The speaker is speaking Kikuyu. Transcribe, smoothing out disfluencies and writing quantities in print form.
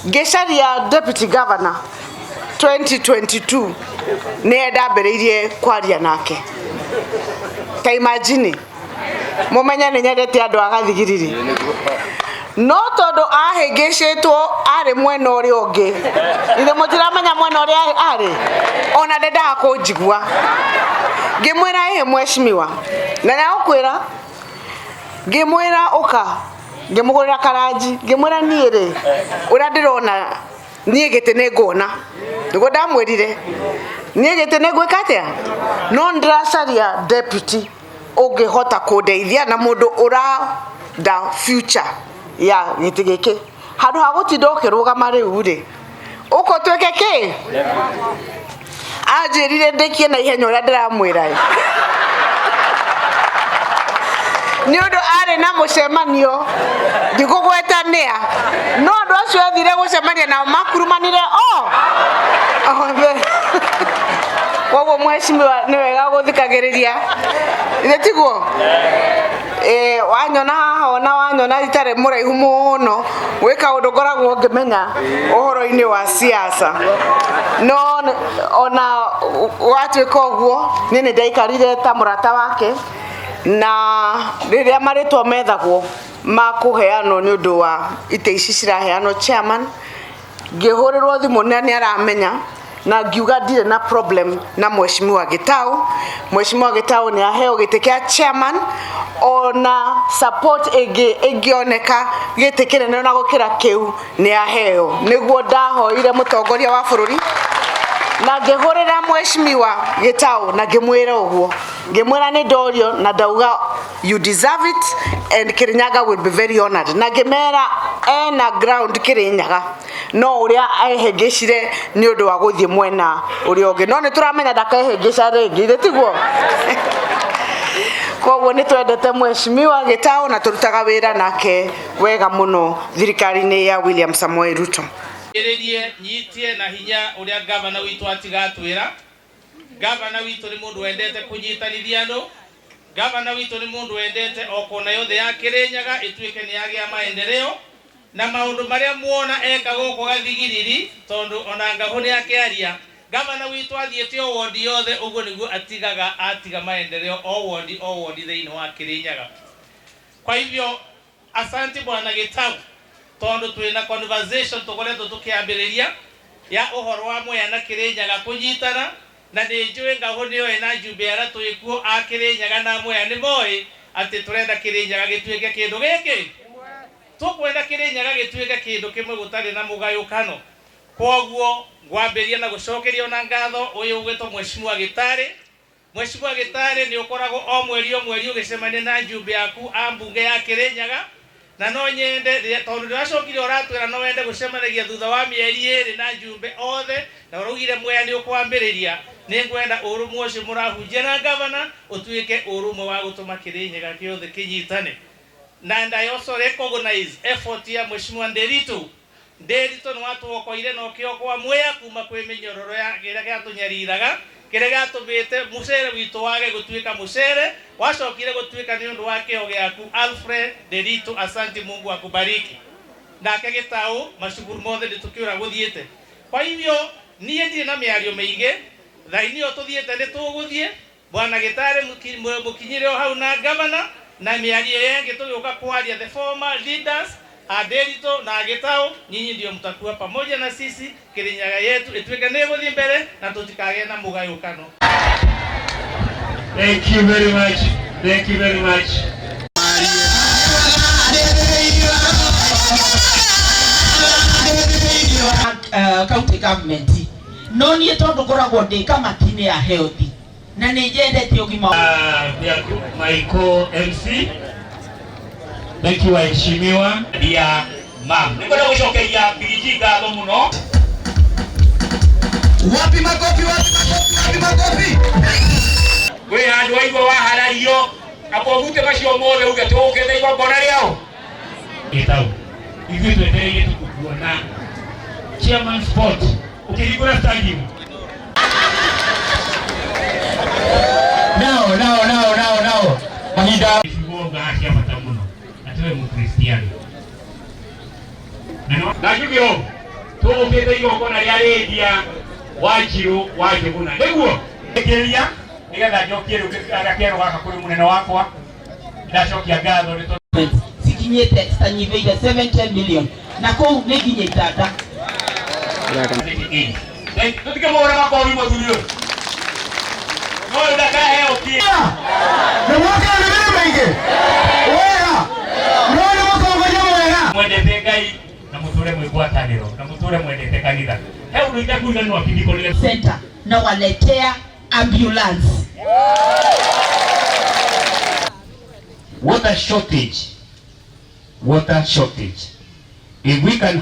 Ngĩcaria deputy governor 2022 nĩye ndambĩrĩirie kwaria nake. Ta imagine mũmenye nĩ nyendete andũ a gathigiriri, no tondũ ahĩngĩcĩtwo arĩ mwena ũrĩa ũngĩ, ithe mũtiramenya mwena ũrĩa arĩ, ona ndendaga kũnjigua. Ngĩmwĩra, ĩhĩ mheshimiwa, na nĩagũkwĩra, ngĩmwĩra ũka, ngĩmũgũrĩra karanji, ngĩmwĩra niĩ rĩ, ũrĩa ndĩrona niĩ gĩtĩ nĩ nguona, nĩguo ndamwĩrire niĩ gĩtĩ nĩ ngwĩka atĩa, no ndĩracaria deputy ũngĩhota kũndeithia na mũndũ ũranda future ya gĩtĩ gĩkĩ, handũ ha gũtinda ũkĩrũgama rĩu rĩ, ũka ũtuĩke kĩ. Anjĩrire ndĩkie na ihenya ũrĩa ndĩramwĩra ĩ, nĩ ũndũ arĩ na mũcemanio ndigũgwetanĩa, no andũ acio athire gũcemania nao makurumanire o othe. Koguo mheshimiwa, nĩ wega gũthikagĩrĩria, ithe tiguo? Eh, wanyona haha ona wanyona itarĩ mũraihu mũno, gwĩ kaũndũ ngoragwo ngĩmenya ũhoro-inĩ wa siasa, no ona watuĩka ũguo, niĩ nĩ ndaikarire ta mũrata wake, na rĩrĩa marĩtwa methagwo ma kũheanwo nĩ ũndũ wa itĩ ici ciraheanwo chairman, ngĩhũrĩrwo thimũ na nĩ aramenya, na ngiuga ndirĩ na problem na mheshimiwa Gitau. Mheshimiwa Gitau nĩ aheo gĩtĩ kĩa chairman, ona support ĩngĩ ĩngĩoneka gĩtĩ kĩnene ona gũkĩra kĩu nĩ aheo. Nĩguo ndahoire mũtongoria wa bũrũri na ngĩhũrĩra mheshimiwa Gitau na ngĩmwĩra ũguo, ngĩmwĩra nĩ ndorio na ndauga you deserve it and Kirinyaga will be very honored, na ngĩmera ena ground Kirinyaga, no ũrĩa ehĩngĩcire nĩ ũndũ wa gũthiĩ mwena ũrĩa ũngĩ, no nĩ tũramenya ndakehĩngĩca rĩngĩ, ithe tiguo? Koguo nĩ twendete mheshimiwa Gitau na tũrutaga wĩra nake wega mũno thirikari-inĩ ya William Samoei Ruto. Ĩrĩrie nyitie na hinya ũrĩa gavana witũ atigatwĩra. Gavana witũ nĩ mũndũ wendete kũnyitanithia andũ. Gavana witũ nĩ mũndũ wendete o kona yothe ya Kirinyaga ĩtuĩke nĩ yagĩa maendeleo, na maũndũ marĩa muona eka gũkũ gathigiriri, tondũ ona ngahũ nĩ akĩaria. Gavana witũ athiĩte o wondi yothe, ũguo nĩguo atigaga atiga maendeleo o wondi o wondi thĩinĩ wa Kirinyaga. Kwa hivyo asante bwana Gitau, tondũ twĩna conversation tũkoretwo tũkĩambĩrĩria ya ũhoro wa Mwea na Kirinyaga kũnyitana, na nĩ njũĩ ngahũ nĩoĩ na njumbe arĩa twĩkuo a Kirinyaga na Mwea nĩ moĩ atĩ tũrenda Kirinyaga gĩtuĩke kĩndũ gĩkĩ, tũkwenda Kirinyaga gĩtuĩke kĩndũ kĩmwe gũtarĩ na mũgayũkano. Koguo ngwambĩria na gũcokeria ona ngatho ũyũ ũgwĩtwo mheshimiwa Gĩtarĩ. Mheshimiwa Gĩtarĩ, nĩ ũkoragwo o mweri o mweri ũgĩcemania na njumbe yaku a mbunge ya Kirinyaga, na no nyende tondũ ndĩracokire ũratwĩra no wende gũcemanagia thutha wa mĩeri 2 na njumbe othe, na ũraugire Mwea nĩ ũkwambĩrĩria. Nĩ ngwenda ũrũmwe ũcio mũrahunjia na gavana ũtuĩke ũrũmwe wa gũtũma Kirinyaga gĩothe kĩnyitane. Na and I also recognize effort ya mheshimiwa Nderitu. Nderitu nĩ watuokoire na ũkĩokoa Mwea kuma kwĩ mĩnyororo ya kĩrĩa gĩatũnyariraga, kĩrĩa gĩatũmĩte mũcere witũ wage gũtuĩka mũcere, wacokire gũtuĩka nĩ ũndũ wa kĩo gĩaku Alfred Nderitu. Asante, Mungu akubariki. Nake Gitau, macukuru mothe ndĩtũkĩũra gũthiĩte. Kwa hivyo niĩ ndirĩ na mĩario mĩingĩ, thaa-inĩ ĩyo tũthiĩte nĩ tũgũthiĩ. Bwana Gĩtarĩ, mũkinyire o hau na gavana, na mĩario ĩyo ĩngĩ tũgĩũka kwaria the former leaders a Nderitu na Gitau, nyinyi ndio mtakuwa pamoja na sisi Kirinyaga yetu ĩtuĩke nĩ ĩgũthiĩ mbere na tũtikagĩe na mũgayũkano. Thank you very much. Thank you very much. County government, no niĩ tondũ ngoragwo ndĩ kamati-inĩ ya health na nĩ nyendete ũgima. My co-MC. Thank you, waheshimiwa. Ya mam. Nĩngwenda gũcokeria Bigiji ngatho mũno. Wapi makofi, wapi makofi, wapi makofi? Gwĩ handũ waigua waharario amba ũrute macio mothe uge tũũkĩte igongona rĩao. Gĩtau. Ithuĩ twetereire tũkũkuona. Chairman Sport ũkĩhingũra stadium. Nao nao nao nao nao mahinda ciugo ngaa cia bata mũno atĩ we Mũkristiano. Na njuge ũũ. Tũgũkĩte igongona rĩa Lydia Wanjiru wa Njũgũna nĩguo ĩkĩrĩria nĩgetha njokie rĩu gakero gaka kũrĩ mũnene wakwa. Ndacokia ngatho nĩ tondũ Cikinyĩte citanyihĩire 70 million na kũu nĩ nginya itanda. Tũtikĩmũhũra makobi mũthuri ũyũ no ũyũ ndakaheo kĩ. Nĩ mwakĩra nĩ mĩrĩ mĩingĩ wega, no nĩ mũtongoria mwega. Mwendete Ngai na mũtũre mwĩ ngwatanĩro na mũtũre mwendete kanitha. He ũndũ itakuiganĩrwo kĩndiko. Center na waletea ambulance. Water shortage. Water shortage. If we can